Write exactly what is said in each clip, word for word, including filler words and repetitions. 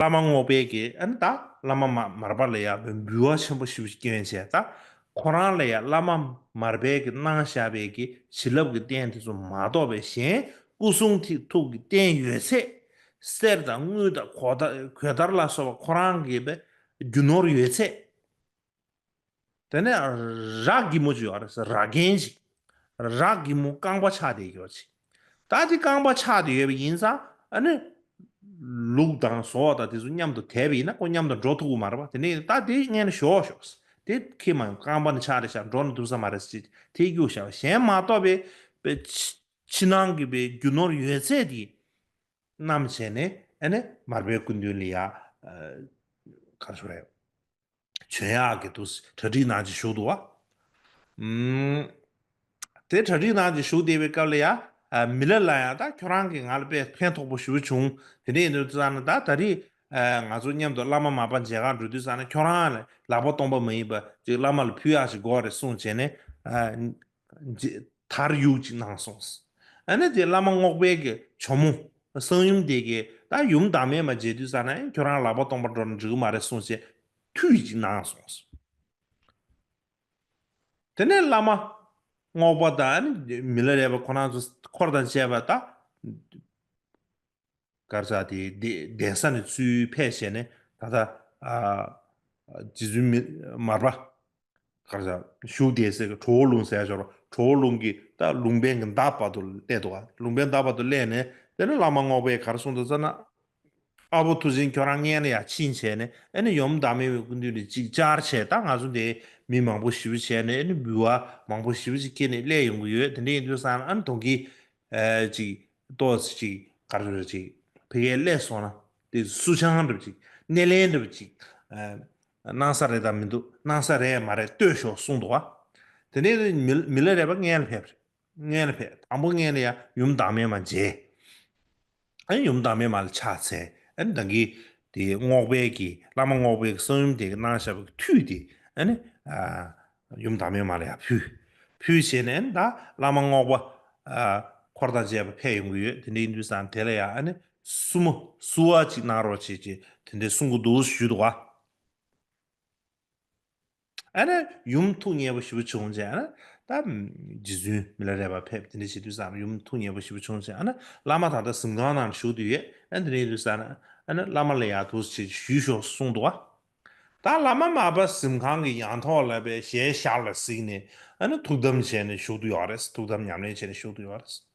བླ་མ་རྔོག་པའི་གི་ཨ་ནི་ད་བླ་མ་མ་མར་པ་ལ་ཡ་འབུལ་བ་ཆེན་པོ་ཞེ་པོ་ཅིག་སྐྱོན་བྱས། ད་ཁོ་རང་ལ་ཡ་བླ་མ་མར་པའི་གི་གནང་བཞག་པའི་གི་བྱིན་རླབས་ཀྱི་རྟེན་དེ་ཚོ་མ་གཏོགས་པའི་གཞན་སྐུ་གསུང་ཐུགས་ཀྱི་རྟེན་ཡོད་ཚད། གསེར་དང་དངུལ་དང་གོས་དར་གོས་དར་ལ་སོགས་པ་ཁོ་རང་གི་པའི་རྒྱུ་ནོར་ཡོད་ཚད། དེ་ནས་ར་གི་མོ་ཅིག་ཡོད་རེད་ཟེར། ར་རྒན་ཅིག་ར་གི་མོ་རྐང་པ་ཆག་བསྡད་ཡོད་ཅིག་ད་དེ་རྐང་པ་ཆག་བསྡད་ཡོད་པ་ཡིན་ཙང་ཨ་ནི། ལུག་དང་ཟོག་དང་དེ་ཚོ་མཉམ་དུ་དེད་པ་ཡིན་ན་ཁོ་མཉམ་དུ་འགྲོ་ཐུབ་ཀྱི་མ་རེད་པ། དེ་ནས་ད་དེ་སྔོན་ནས་ཞོག་ཞོག་དེ་ཁྱེད་མ་རྐང་པ་ནི་ཆག་རེད་ཤག་འགྲོ་ནི་ཐུབ་ས་མ་རེད་ཅེས་དེ་གཡུག་བཞག་གཞན་མ་གཏོགས་པའི་པའི་ཕྱི་ཕྱི་ནང་གི་པའི་རྒྱུ་ནོར་ཡོད་ཚད་དེ་བསྣམས་བྱས་ནས་ཨ་ནི་མར་པའི་སྐུ་མདུན་ལ་ཡ་ག་རེ་ཞུ་རེད། བྱོན་ཡག་གི་འདུག་གྲ་སྒྲིག་གནང་ཅིག་བཞུགས་འདུག་བ། ཨུམ། དེ་གྲ་སྒྲིག་གནང་ཅིག་བཞུགས་བསྡད་པའི་སྐབས་ལ་ཡ། ཨ། མི་ལ་ལ་ཡང་ད་ཁྱོད་རང་གིས་ང་ལ་དཔེ་ཕན་ཐོགས་པོ་ཞེ་པོ་བྱུང་། དེ་འདྲ་ཡིན་དུས་ཙང་ན་ད་ད་རེས། ཨ། ང་ཚོ་མཉམ་དུ་བླ་མ་མར་པ་མཇལ་ཁ་འགྲོ་དུས་ཙང་ན་ཁྱོད་རང་ལ་ལག་པ་སྟོང་པ་མ་ཡིན་པ་ཅིག་བླ་མ་ལ་ཕུལ་ཡག་ཅིག་དགོས་རེད་གསུངས་བྱས་ནས། ཨ། མཇལ། དར་ཡུག་ཅིག་གནང་སོང་། ཨ་ནི་དེ་བླ་མ་རྔོག་པའི་གི་ཇོ་མོ་གསང་ཡུམ་དེ་གི་ད་ཡུམ་བདག་མེད་མ་མཇལ་དུས་ཙང་ན་ཁྱོད་རང་ལག་པ་སྟོང་པ་འགྲོ་ན་འགྲིག་གི་མ་རེད་གསུངས་བྱས་ཐུགས་ཅིག་གནང་སོང་། དེ་ནས་བླ་མ་རྔོག་པ་དང་ཨ་ནི་མི་ལ་རས་པ་ཁོ་རང་ཚོ་འཁོར་དང་བཅས་པ་ད། གར་ས་དེ་གདན་ས་ནས་ཚུར་ཕེབས་བྱས་ནས་ད་ལྟ་རྗེ་བཙུན་མི་མར་པ་གར་ས་བཞུགས་བསྡད་སའི་གྲོ་བོ་ལུང་ཟེར་ཞོར་གྲོ་བོ་ལུང་གི་ད་ལུང་པའི་གི་མདའ་བར་དུ་སླེབས་འདུག་ལུང་པའི་མདའ་བར་དུ་སླེབས་ནས་དེ་ནས་བླ་མ་རྔོག་པས་ག་རེ་གསུངས་འདུག་ཟེར་ན། ཨ་བོ་མཐུ་ཆེན་ཁྱོད་རང་སྔོན་ལ་ཡར་ཕྱིན་བྱས་ནས་ཨ་ནི་ཡུམ་བདག་མེད་མའི་སྐུ་མདུན་ལ་ཅིག་བཅར་བྱས། ད་ང་ཚོ་འདི་མི་མང་པོ་ཞེ་པོ་བྱས་ནས་ཨ་ནི་འབུལ་བ་མང་པོ་ཞེ་པོ་ཅིག་ཁྱེར་ནས་སླེབས་ཡོང་གི་ཡོད། དེ་འདྲ་ཡིན་དུས་ཙང་ཨ་ནི་གདོང་གི་ཨ་ཅིག་ཏོག་ཙམ་ཅིག་ག་རེ་ཟེར་ཅིག་ཕ་གིར་སླེབས་སོང་ན་དེ་བསུ་ཆང་འདྲ་པོ་ཅིག་སྣེ་ལེན་འདྲ་པོ་ཅིག་ཨ་གནང་ས་རེད་དམ་མི་འདུག་གནང་ས་རེད་མ་རེད་ལྟོས་ཤོག་གསུངས་འདུག་བ། དེ་ནས་མི་མི་ལ་རས་པ་སྔོན་ལ་ཕེབས་རེད། སྔོན་ལ་ཕེབས། དང་པོ་སྔོན་ལ་ཡ་ཡུམ་བདག་མེད་མ་མཇལ། ཨ་ནི་ཡུམ་བདག་མེད་མ་ལ་ཕྱག་འཚལ། ཨ་ནི་ད་གིན་དེ་རྔོག་པའི་གི་བླ་མ་རྔོག་པའི་གི་གསང་ཡུམ་དེ་གི་གནང་བཞག་པའི་མཐུས་དེ་ཨ་ནི་ཨ་ཡུམ་བདག་མེད་མ་ལ་ཡ་ཕུལ། ཕུལ་བྱས་ནས་ཨ་ནི་ད་བླ་མ་རྔོག་པ་ཨ་འཁོར་དང་བཅས་པ་ཕེབས་ཡོང་གི་ཡོད། དེ་འདྲ་ཡིན་དུས་ཙང་དེ་ལ་ཡ་ཨ་ནི་བསུ་མ་བསུ་བ་ཅིག་གནང་རོགས་བྱེད་ཅེས་དེ་འདྲ་གསུང་གི་འདུག་ཞུས་འདུག་ག་ཨ་ནི་ཡུམ་ཐུགས་མཉེས་པོ་ཞེ་པོ་བྱུང་བྱས་ཨ་ནི་ད་རྗེ་བཙུན་མི་ལ་རས་པ་ཕེབས། དེ་འདྲ་བྱེད་དུས་ཙང་ཡུམ་ཐུགས་མཉེས་པོ་ཞེ་པོ་བྱུང་བྱས་ཨ་ནི་བླ་མ་ད་ལྟ་གཟིམ་ཁང་ནང་བཞུགས་བསྡད་ཡོད། ཨ་ནི་དེ་འདྲ་ཡིན་དུས་ཙང་ཨ་ནི་བླ་མ་ལ་ཡར་འདུག་སེ་ཞུས་ཤོག་གསུངས་འདུག་བ། ད་བླ་མ་མར་པ་གཟིམ་ཁང་གི་ཡང་ཐོག་ལ་པའི་ཞལ་ཤར་ལ་གཟིགས་ནས་ཨ་ནི་ཐུགས་དམ་བྱས་ནས་བཞུགས་བསྡད་ཡོད་རེད། ཐུགས་དམ་ཉམས་ལེན་བྱས་ནས་བཞུགས་བསྡད་ཡོད་རེད།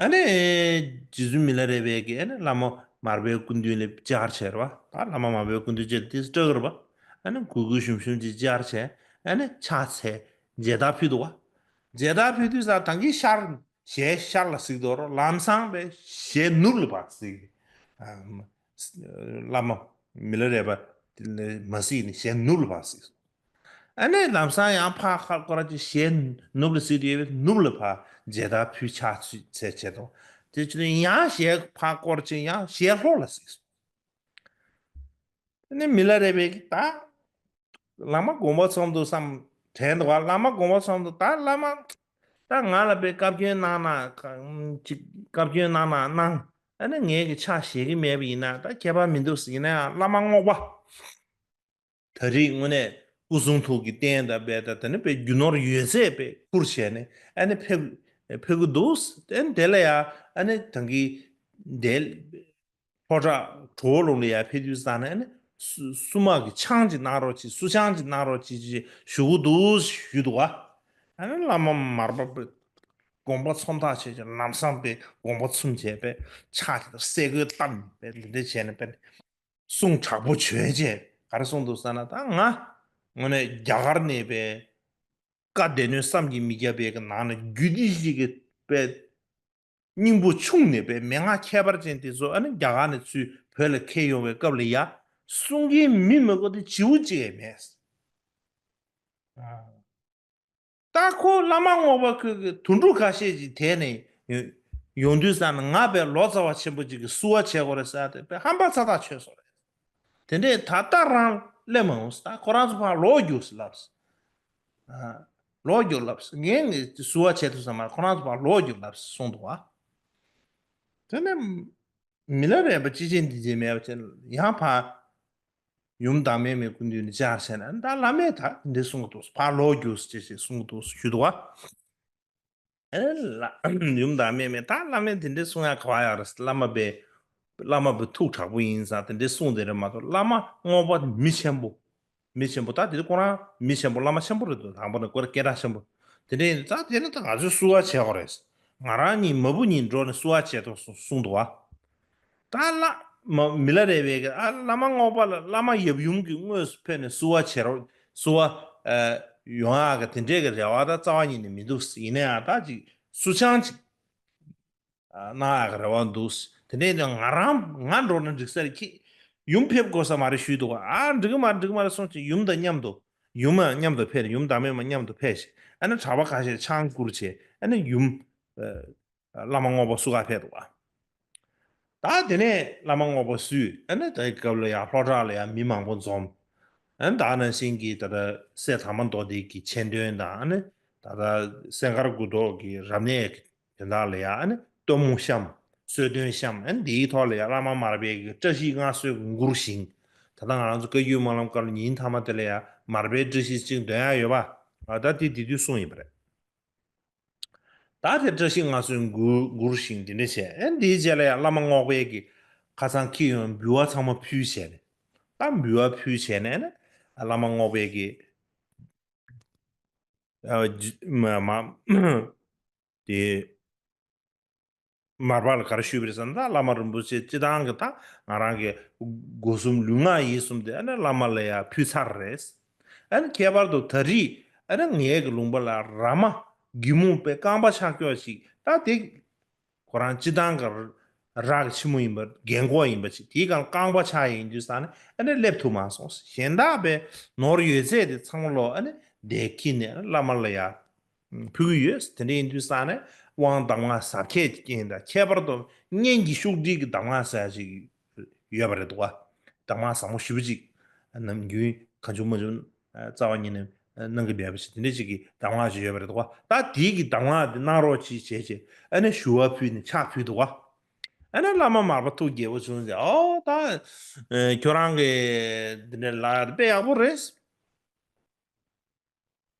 ཨ་ནི་རྗེ་བཙུན་མི་ལ་རས་པས་ཀྱིས་ཨ་ནི་བླ་མ་མར་པའི་སྐུ་མདུན་ལ་བཅར་བྱས་རེད་བ། ད་བླ་མ་མར་པའི་སྐུ་མདུན་བཅར་དེ་སྐྲག་རེད་བ། ཨ་ནི་གུས་གུས་ཞུམ་ཞུམ་ཅིག་བཅར་བྱས་ཨ་ནི་ཕྱག་འཚལ་མཇལ་དར་ཕུལ་འདུག་བ། མཇལ་དར་ཕུལ་དུས་ཙང་ད་གིན་ཤར་ཞལ་ཤར་ལ་གཟིགས་འདུག་རོ། ལམ་སང་པའི་ཞལ་ནུབ་ལ་ཕར་གཟིགས། ཨ། བླ་མ་མི་ལ་རས་པ་མ་གཟིགས་ནས་ཞལ་ནུབ་ལ་ཕར་གཟིགས། ཨ་ནི་ལམ་སང་ཡང་ཕར་ཁ་སྐོར་ཅིག་ཞལ་ནུབ་ལ་གཟིགས་དུས་ནུབ་ལ་ཕར་མཇལ་དར་ཕུལ་ཕྱག་འཚལ་བྱས་འདུག་དེ་བྱས་ནས་ཡང་ཞལ་ཕར་སྐོར་ཅིག་ཡང་ཞལ་ལྷོ་ལ་གཟིགས། ཨ་ནི་མི་ལ་རས་པས་ཀྱིས་ད་བླ་མ་དགོངས་པ་ཚོམ་འདུག་བསམ་དྲན་འདུག་བ། བླ་མ་དགོངས་པ་ཚོམ་འདུག་ད་བླ་མ་ད་ང་ལ་པའི་བཀའ་བཀྱོན་གནང་ན་ཅིག་བཀའ་བཀྱོན་གནང་ན་གནང་། ཨ་ནི་ངས་ཀྱི་ཕྱག་བཞེས་ཀྱི་མེད་པ་ཡིན་ན་ད་ཁྱད་པར་མི་འདུག་ཡིན་ན་ཡང་བླ་མ་རྔོག་པ། ད་རེས་དངོས་གནས་སྐུ་གསུང་ཐུགས་ཀྱི་རྟེན་དང་པའི་ད་དེ་ནི་པའི་རྒྱུ་ནོར་ཡོད་ཚད་པའི་བསྐུར་བྱས་ནས་ཨ་ནི་ཕེབས་ཕེབས་ཀྱི་འདུག་ཨ་ནི་དེ་ལ་ཡང་ཨ་ནི་ད་གིན་དེ་ལྷོ་བྲག་གྲོ་བོ་ལུང་ལ་ཡང་ཕེབས་དུས་ཙང་ནས་ཨ་ནི་བསུ་བསུ་མ་གི་ཆང་ཅིག་གནང་རོགས་གྱིས། བསུ་ཆང་ཅིག་གནང་རོགས་གྱིས་ཞེས་ཞུ་གི་འདུག་ཞུས་འདུག་བ། ཨ་ནི་བླ་མ་མར་པ་དགོངས་པ་ཚོམ་ཐག་ཆོད་ཅིག་ལམ་སང་པའི་དགོངས་པ་ཚོམ་བྱས་པའི་ཕྱག་དེ་ལ་སེ་གོལ་བཏབ་པའི་འདི་འདྲ་བྱས་ནས་པའི་གསུང་དྲག་པོ་བྱོས་རྗེས་ག་རེ་གསུངས་འདུག་ཟེར་ན། ད་ང་དངོས་གནས་རྒྱ་གར་ནས་པའི་བཀའ་སྡེ་སྣོད་བསམ་གྱིས་མི་ཁྱབ་པའི་གི་ནང་ནས་རྒྱུད་སྡེ་བཞི་གི་པའི་སྙིང་པོ་ཕྱུང་ནས་པའི་མན་ངག་ཁྱད་པར་ཅན་དེ་ཚོ་ཨ་ནི་རྒྱ་གར་ནས་ཚུར་བོད་ལ་འཁྱེར་ཡོང་བའི་སྐབས་ལ་ཡ་གསུང་མཁན་མི་མི་དགོས་དེ་བྱིའུ་གཅིག་ཡང་མེད། ད་ཁོ་བླ་མ་རྔོག་པ་ཁོས་གི་དུད་འགྲོ་ཁ་ཤས་ཅིག་དེད་ནས་ཡོང་དུས་ཙང་ན་ང་པའི་ལོ་ཙཱ་བ་ཆེན་པོ་ཅིག་གི་བསུ་བ་བྱེད་དགོས་རེད་ཟེར་ཏེ་པའི་ཧམ་པ་ཚ་ཐག་ཆོད་སོང་རེད། དེ་འདྲས་ད་ལྟ་རང་སླེབས་མ་འོང་ཟེར། ད་ཁོ་རང་ཚོ་ཕར་ལོག་རྒྱུགས་ཟེར་ལབ་ཟེར། ལོག་རྒྱུགས་ལབ་ཟེར། ངས་ངས་བསུ་བ་བྱེད་ཐུབ་ས་མ་རེད། ཁོ་རང་ཚོ་ཕར་ལོག་རྒྱུགས་ལབ་ཟེར་གསུངས་འདུག་བ། དེ་ནས་ མི་ལ་རས་པ་ཅི་བྱེད་འདི་བྱེད་མེད་པ་བྱས་ཡང་ཕར་ཡུམ་བདག་མེད་མའི་སྐུ་མདུན་ནས་བཅར་བྱས་ནས་ད་བླ་མས་ད་འདི་གསུང་གི་འདུག་ཕར་ལོག་རྒྱུགས་ཅེས་ཅེས་གསུང་གི་འདུག་ཞུས་འདུག་བ། ཨེ་ལ་ཡུམ་བདག་མེད་མས་ད་བླ་མས་དེ་འདྲའི་གསུང་ཡག་ག་བ་ཡོད་རེད། བླ་མ་པའི་བླ་མ་པའི་ཐུགས་དྲག་པོ་ཡིན་ཙང་དེ་འདྲའི་གསུང་དེ་རེད་མ་གཏོགས་བླ་མ་རྔོག་པ་མི་ཆེན་པོ། མི་ཆེན་པོ་ད་དེ་ཁོ་རང་མི་ཆེན་པོ་བླ་མ་ཆེན་པོ་རེད་འདུག་དང་པོ་ནས་ཁོ་རང་སྐད་གྲགས་ཆེན་པོ། དེ་འདྲ་ཡིན་ཙང་དེ་ནི་ད་ང་ཚོས་བསུ་བ་བྱེད་དགོས་རེད། ང་རང་གཉིས་མ་བུ་གཉིས་འགྲོ་ནས་བསུ་བ་བྱེད་དོ་གསུང་འདུག་བ། ད་བླ་མ་མི་ལ་རས་པས་ཀྱི་ཨ་བླ་མ་རྔོག་པ་ལ་བླ་མ་ཡབ་ཡུམ་གྱི་དངོས་སུ་ཕེབས་ནས་བསུ་བ་བྱེད་རོགས་བསུ་བ་ཨ་ཡོང་ཡག་གི་དེ་འདྲས་ཀྱི་རེ་བ་ད་རྩ་བ་ཉིད་ནས་མི་འདུག་ཡིན་ན་ཡང་ད་ཅིག་བསུ་ཆང་ཅིག་ཨ་གནང་ཡག་གི་རེ་བ་འདུག་དེ་འདྲས་ཀྱང་ང་རང་ང་འགྲོ་ན་འགྲིག་ས་རེད། ཁྱེད་ཡུམ་ཕེབས་དགོས་ས་མ་རེད་ཞུས་འདུག་ཨ་འགྲིག་གི་མ་འགྲིག་གི་མ་རེད་གསུངས་ཅིག་ཡུམ་དང་མཉམ་དུ་ཡུམ་མཉམ་དུ་ཕེབས་ནས་ཡུམ་བདག་མེད་མ་མཉམ་དུ་ཕེབས་ཤིག་ཨ་ནི་གྲྭ་པ་ཁ་ཤས་ཆང་བསྐུར་བྱས་ཨ་ནི་ཡུམ། བླ་མ་རྔོག་པ་བསུ་ག་ཕེབས་འདུག་བ། ད་དེ་ནས་བླ་མ་རྔོག་པ་བསུས་ཨ་ནི་དེའི་སྐབས་ལ་ཡང་ལྷོ་བྲག་ལ་ཡང་མི་མང་པོ་འཛོམས། ཨ་ནི་ད་ནང་བཞིན་གྱི་ད་ལྟ་སྲས་དར་མ་མདོ་སྡེ་གི་མཆན་འདོན་དང་ཨ་ནི་ད་ལྟ་སྲས་མཁར་དགུ་ཐོག་གི་རབ་གནས་ཀྱི་དོན་དག་ལ་ཡང་ཨ་ནི་སྟོན་མོ་བཤམས་གསོལ་སྟོན་བཤམས་ཨ་ནི་དེའི་ཐོག་ལ་ཡང་བླ་མ་མར་པའི་གི་བཀྲ་ཤིས་མངའ་གསོལ་གྱི་མགུར་བཞེངས། ད་ལྟ་ང་རང་ཚོ་བཀའ་བརྒྱུད་སྨོན་ལམ་སྐབས་ལ་ཉིན་མཐའ་མ་དེ་ལ་ཡང་མར་པའི་བཀྲ་ཤིས་གཅིག་འདོན་ཡག་ཡོད་པ། ད་དེ་དེ་དུས་གསུངས་ཡིན་པ་རེད། ད་དེ་བཀྲ་ཤིས་མངའ་གསོལ་མགུར་མགུར་བཞེངས་དེ་འདྲ་བྱས་ཨེ་འདིའི་རྗེས་ལ་ཡང་བླ་མ་རྔོག་པའི་གི་ཁ་སང་ཁྱི་ཡོང་འབུལ་བ་ཚང་མ་ཕུལ་བྱས་ནས་ད་འབུལ་བ་ཕུལ་བྱས་ནས་ནི་བླ་མ་རྔོག་པའི་གི་ཨ་ཇི་མ་མ་དེ་མར་པ་ལ་ག་རེ་ཞུས་པ་རེད་ཟེར་ན་ད་བླ་མ་རིན་པོ་ཆེ་སྤྱི་བཏང་གི་ད་ང་རང་གི་སྒོ་གསུམ་ལུས་ངག་ཡིད་གསུམ་དེ་ཨ་ནི་བླ་མ་ལ་ཡང་ཕུལ་ཚར་རེད། ཨ་ནི་ཁྱད་པར་དུ་ད་རེས་ཨ་ནི་ངའི་གི་ལུང་པ་ལ་ར་མ་གི་མོ་པའི་རྐང་པ་ཆག་སྐྱོ་ཞིག་ད་དེ་ཁོ་རང་སྤྱི་བཏང་གི་རག་ཆི་མོ་ཡིན་པ་རྒན་གོག་ཡིན་པ་ཅིག་དེའི་སྒང་རྐང་པ་ཆག་ཡིན་དུས་ས་ནི་ཨ་ནི་སླེབས་ཐུབ་མ་སོང་། གཞན་དག་པའི་ནོར་ཡོད་ཚད་དེ་ཚང་མ་ལོ་ཨ་ནི་དེ་ཁྱི་ནས་བླ་མ་ལ་ཡ་ཕུལ་གྱི་ཡོད། དེ་འདྲ་ཡིན་དུས་ས་ནི་དབང་གདམས་ངག་ཟབ་ཁྱད་ཀྱི་རྐྱེན་དང་ཁྱད་པར་དུ་གཉེན་གྱི་ཤོག་དྲིལ་གྱི་གདམས་ངག་ཟེར་ཅིག་ཡོད་པ་རེད་འདུག་བ། གདམས་ངག་ཟབ་མོ་ཞེ་པོ་ཅིག་ནམ་རྒྱུན་གང་བྱུང་མ་བྱུང་རྩ་བ་ཉིད་ནས་གནང་གི་མེད་པ་ཞིག་དེ་འདྲ་ཅིག་གི་གདམས་ངག་ཅིག་ཡོད་པ་རེད་འདུག་བ། ད་དེའི་གི་གདམས་ངག་དེ་གནང་རོགས་ཅིག་བྱས་བྱས་ཨ་ནི་ཞུ་བ་ཕུལ་ནས་ཕྱག་ཕུལ་འདུག་བ། ཨ་ནི་བླ་མ་མར་པ་ཐུགས་དགྱེས་པོ་བྱུང་ཟེར། ཨོ་ད་ཁྱོད་རང་གི་འདི་འདྲ་ལ་དཔེ་ཡག་པོ་རེད།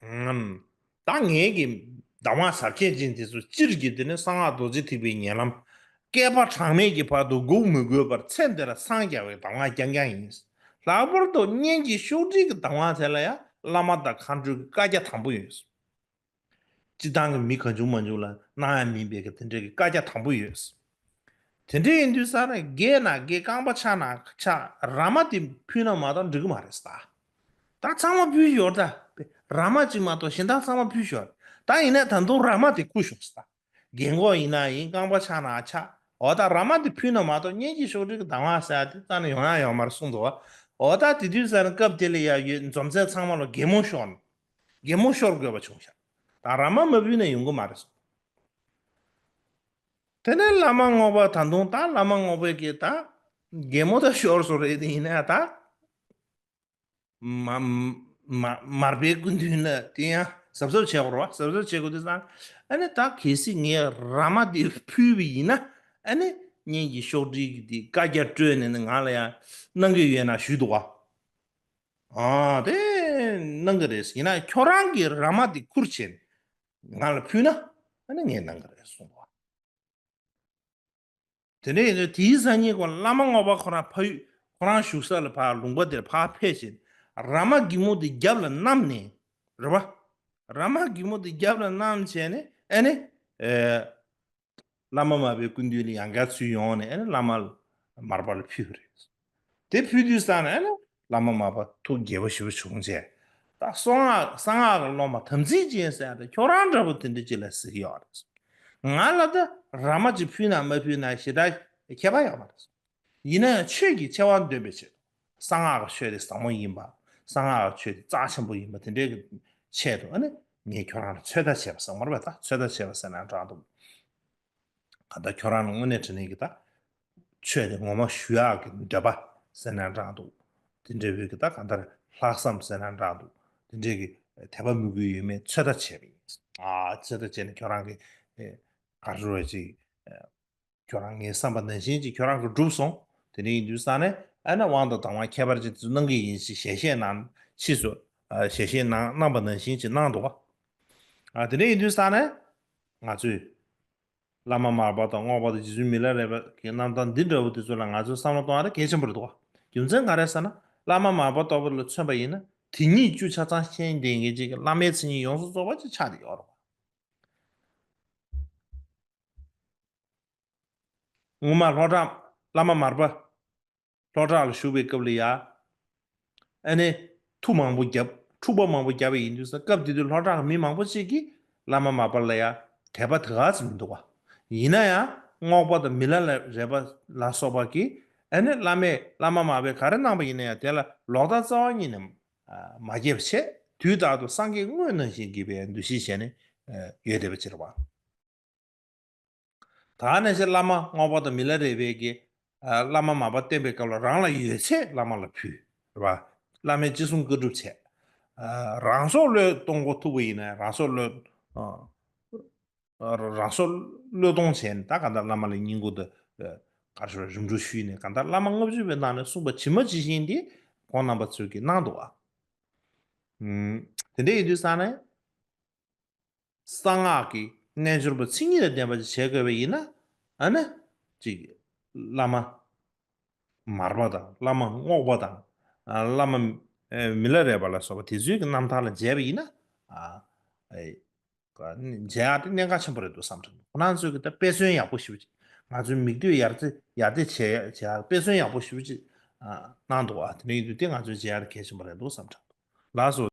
ཨམ། ད་ངའི་གི་གདམས་ངག་ཟབ་ཁྱད་ཅན་དེ་ཚོ་སྤྱིར་གྱི་དེ་ནི་གསང་སྔགས་རྡོ་རྗེ་ཐེག་པའི་ཉེ་ལམ་བསྐལ་པ་གྲངས་མེད་ཀྱི་བར་དུ་འགུག་མི་དགོས་པར་ཚེ་འདིར་འཚང་རྒྱ་བའི་གདམས་ངག་རྐྱང་རྐྱང་ཡིན། ལྷག་པར་དུ་གཉེན་གྱི་ཤོག་དྲིལ་གྱི་གདམས་ངག་དེ་ལ་ཡང་བླ་མ་དང་མཁའ་འགྲོའི་བཀའ་རྒྱ་དམ་པོ་ཡོད། སྤྱི་བཏང་གི་མི་གང་བྱུང་མང་བྱུང་ལ་གནང་ཡ་མིན་པའི་གི་དེ་འདྲའི་གི་བཀའ་རྒྱ་དམ་པོ་ཡོད། དེ་འདྲ་ཡིན་དུས་ས་ནས་རྒས་ན་རྒས་རྐང་པ་ཆག་ན་ཆག་ར་མ་དེ་ཕུལ་ན་མ་གཏོགས་འགྲིག་གི་མ་རེད་ས། ད་ཚང་མ་ཕུལ་ཞོར་ད། ར་མ་གཅིག་མ་གཏོགས་གཞན་དག་ཚང་མ་ཕུལ་ཞོར། ད་ཡིན་ན་ད་དུང་ར་མ་དེ་ཁུར་ཞོར་ས། རྒན་གོག་ཡིན་ན་ཡིན་རྐང་པ་ཆག་ན་ཆག་འོ་ད་ར་མ་དེ་ཕུལ་ན་མ་གཏོགས་གཉེན་གྱི་ཤོག་དྲིལ་གྱི་གདམས་ངག་ཟེར་ཡ་དེ་རྩ་ནས་ཡོང་ཡ་ཡོད་མ་རེད་གསུངས་འདུག་བ། འོ་ད་དེ་དུས་ས་ནས་སྐབས་དེ་ལ་ཡ་ཡོད་འཛོམས་ཚད་ཚང་མ་ལ་གད་མོ་ཤོར། གད་མོ་ཤོར་དགོས་པ་བྱུང་ཤག་ད་ར་མ་མ་ཕུལ་ན་ཡོང་གི་མ་རེད་གསུངས། དེ་ནས་བླ་མ་རྔོག་པ་ད་དུང་ད་བླ་མ་རྔོག་པའི་གི་ད་གད་མོ་ད་ཤོར་སོང་རེད་དེ་ཡིན་ན་ད་མ་མ་མར་པའི་སྐུ་མདུན་ལ་དེ་ཡང་གཟབ་གཟབ་བྱེད་དགོས་རེད་བ། གཟབ་གཟབ་བྱེད་དགོས་དུས་ཙང་ཨ་ནི་ད་གལ་སྲིད་ངས་ར་མ་དེ་ཕུལ་བ་ཡིན་ན་ཨ་ནི་གཉེན་གྱི་ཤོག་དྲིལ་གྱི་དེ་བཀའ་རྒྱ་སྤྲོད་ནས་ནི་ང་ལ་ཡང་གནང་གི་ཡོད་ན་ཞུས་འདུག་བ། ཨ་དེ་གནང་གི་རེད། ཡིན་ན་ཁྱོད་རང་གི་ར་མ་དེ་ཁུར་བྱས་ནས་ང་ལ་ཕུལ་ན་ཨ་ནི་ངས་གནང་གི་རེད་གསུངས་པ། དེ་འདྲ་ཡིན་དུས་དེའི་སང་ཉིན་ཁོ་བླ་མ་རྔོག་པ་ཁོ་རང་ཕ་ཡུལ་ཁོ་རང་བཞུགས་ས་ལ་ཕར་ལུང་པ་དེར་ཕར་ཕེབས་བྱས་ར་མ་གད་མོ་དེ་རྒྱབ་ལ་བསྣམས་ནས་རེད་བ། ར་མ་གད་མོ་དེ་རྒྱབ་ལ་བསྣམས་བྱས་ནས་ཨ་ནི་ཨེ། བླ་མ་མར་པའི་སྐུ་མདུན་ལ་ཡང་བསྐྱར་ཚུར་ཡོང་ནས་ཨ་ནི་བླ་མ་མར་པ་ལ་ཕུལ་བ་རེད། དེ་ཕུལ་དུས་ཙང་ནས་ཨ་ནི་བླ་མ་མར་པ་ཐུགས་དགྱེས་པ་ཞེ་པོ་བྱུང་བྱས། ད་གསང་སྔགས་གསང་སྔགས་ཀྱི་སློབ་མ་དམ་ཚིག་ཅན་ཟེར་ཡ་དེ་ཁྱོད་རང་འདྲ་པོ་དེ་འདྲ་ཅིག་ལ་ཟེར་གྱི་ཡོད་རེད། ང་ལ་ད་ར་མ་ཅིག་ཕུལ་ན་མ་ཕུལ་ན་ཞེ་དྲག་ཁྱད་པར་ཡོད་མ་རེད། ཡིན་ན་ཡང་ཆོས་ཀྱི་ཆེ་བ་འདོན་པའི་ཆེད་དུ། གསང་སྔགས་ཀྱི་ཆོས་དེ་ཟབ་མོ་ཡིན་པ། གསང་སྔགས་ཀྱི་ཆོས་དེ་རྩ་ཆེན་པོ་ཡིན་པ་དེ་འདྲའི་གི་ཆེད་དུ་ཨ་ནི་ངས་ཁྱོད་རང་ལ་ཚོད་ལྟ་བྱས་པ་ཟེར་མ་རེད་པས། ད་ཚོད་ལྟ་བྱས་པ་ཟེར་ན་འདྲ་འདུག་གང་ལྟར་ཁྱོད་རང་ལ་དངོས་གནས་དྲང་གནས་ཀྱི་ད་ཆོས་དེ་ངོ་མ་ཞུ་ཡག་གི་འདོད་པ་ཟེར་ན་འདྲ་འདུག་དེ་འདྲ་བོའི་གི་ད་གང་ལྟར་ལྷག་བསམ་ཟེར་ན་འདྲ་འདུག་དེ་འདྲའི་གི་དད་པ་མོས་གུས་ཡོད་མེད་ཚོད་ལྟ་བྱས་པ་ཡིན། ཨ་ཚོད་ལྟ་བྱས་ནས་ཁྱོད་རང་གི་ཨེ་ག་རེ་རེད་ཅིག་ཨེ། ཁྱོད་རང་ངའི་བསམ་པ་ནང་བཞིན་ཅིག་ཁྱོད་རང་གིས་འགྲུབ་སོང་། དེ་འདྲ་ཡིན་དུས་ཙང་ནས་ཨ་ནི་དབང་དང་གདམས་ངག་ཁྱད་པར་ཅན་དེ་ཚོ་གནང་གི་ཡིན་ཞེས་ཞལ་བཞེས་གནང་། ཕྱིས་སུ་ཨ་ཞལ་བཞེས་གནང་གནང་པ་ནང་བཞིན་ཅིག་གནང་འདུག་ག་ཨ་དེ་འདྲ་ཡིན་དུས་ཙང་ནས་ང་ཚོས་བླ་མ་མར་པ་དང་རྔོག་པ་དང་རྗེ་བཙུན་མི་ལ་རས་པ་གི་རྣམ་ཐར་འདི་འདྲ་བོ་དེ་ཚོ་ལ་ང་ཚོས་བསམ་བློ་གཏོང་ཡ་དེ་གལ་ཆེན་པོ་རེད་འདུག་ག་རྒྱུ་མཚན་ག་རེ་ཟེར་ན། བླ་མ་མར་པ་ལྟ་བུ་ལ་མཚོན་པ་ཡིན་ན། དེ་ཉིད་བཅུ་ཆ་ཚང་ཤེས་ལྡན་མཁན་ཅིག་གིས་བླ་མའི་མཚན་ཉིད་ཡོངས་སུ་རྫོགས་པ་ཅིག་ཆགས་བསྡད་ཡོད་རེད། སྔོན་མ་ལྷོ་བྲག་བླ་མ་མར་པ་ལྷོ་བྲག་ལ་བཞུགས་པའི་སྐབས་ལ་ཡ། ཨ་ནི་མཐུ་མང་པོ་བརྒྱབ། འཁྲུག་པ་མང་པོ་བརྒྱབ་པ་ཡིན་དུས་ཙང་སྐབས་དེ་དུས་ལྷོ་བྲག་མི་མང་པོ་ཅིག་གིས་བླ་མ་མར་པ་ལ་ཡ་དད་པ་དེ་ག་ཙམ་མི་འདུག་ག་ཡིན་ན་ཡང་རྔོག་པ་དང་མི་ལ་ལ་རས་པ་ལ་སོགས་པ་གིས་ཨ་ནི་བླ་མས་བླ་མ་མར་པས་ག་རེ་གནང་པ་ཡིན་ན་ཡང་དེ་ལ་ལོག་ལྟ་རྩ་བ་ཉིད་ནས་མ་བརྒྱབ་བྱས། དུས་རྟག་ཏུ་སངས་རྒྱས་དངོས་ནང་བཞིན་གྱི་བའི་འདུ་ཤེས་བྱས་ནས་ཡོད་བསྡད་པ་ཅིག་རེད་བ། ད་ནས་ཞེས་བླ་མ་རྔོག་པ་དང་མི་ལ་རས་པས་ཀྱི་ཨ་བླ་མ་མར་པ་བསྟེན་པའི་སྐབས་ལ་རང་ལ་ཡོད་ཚད་བླ་མ་ལ་ཕུལ། རེད་བ། བླ་མས་ཅི་གསུང་བཀའ་སྒྲུབ་བྱས། ཨ་རང་སྲོག་བློས་གཏོང་དགོས་ཐུག་པ་ཡིན་ན་རང་སྲོག་བློས་ཨ་རང་སྲོག་བློས་གཏོང་བྱས་ནས་ད་གང་ལྟར་བླ་མ་ལ་བསྙེན་བཀུར་དང་ཨ་ག་རེ་ཞུ་རིམ་གྲོ་ཞུས་ནས་གང་ལྟར་བླ་མ་ལྔ་བཅུ་པའི་ནང་ནས་གསུངས་པ་ཇི་མ་ཇི་བཞིན་དེ་ཁོང་རྣམ་པ་ཚོས་ཀྱིས་གནང་འདུག་ཨ། ཨུམ། དེ་འདྲ་ཡིན་དུས་ཙང་ནས། གསང་སྔགས་ཀྱི་རྣལ་འབྱོར་པ་མཚན་ཉིད་དང་ལྡན་པ་ཅིག་བྱེད་དགོས་པ་ཡིན་ན། ཨ་ནི། ཅིག་བླ་མ་མར་པ་དང་བླ་མ་རྔོག་པ་དང་། ཨ་བླ་མ་ཨེ་མི་ལ་རས་པ་ལ་སོགས་པ་དེ་ཚོའི་གི་རྣམ་ཐར་ལ་མཇལ་བ་ཡིན་ན། ཨ་ཨེ་མཇལ་ཡག་དེ་གནད་འགག་ཆེན་པོ་རེད་འདུག་བསམ་དྲན། ཁོ་རང་ཚོས་གི་ད་དཔེ་མཚོན་ཡག་པོ་ཞེ་པོ་ཅིག་ང་ཚོའི་མིག་ལྟོས་ཡར་རྩེ་ཡར་རྩེ་བྱེད་ཡག་བྱེད་ཡག་དཔེ་མཚོན་ཡག་པོ་ཞེ་པོ་ཅིག་ཨ་གནང་འདུག་ཨ་དེ་འདྲ་ཡིན་དུས་དེ་ང་ཚོས་མཇལ་ཡག་དེ་གལ་ཆེན་པོ་རེད་འདུག་བསམ་དྲན། ལགས་སོ།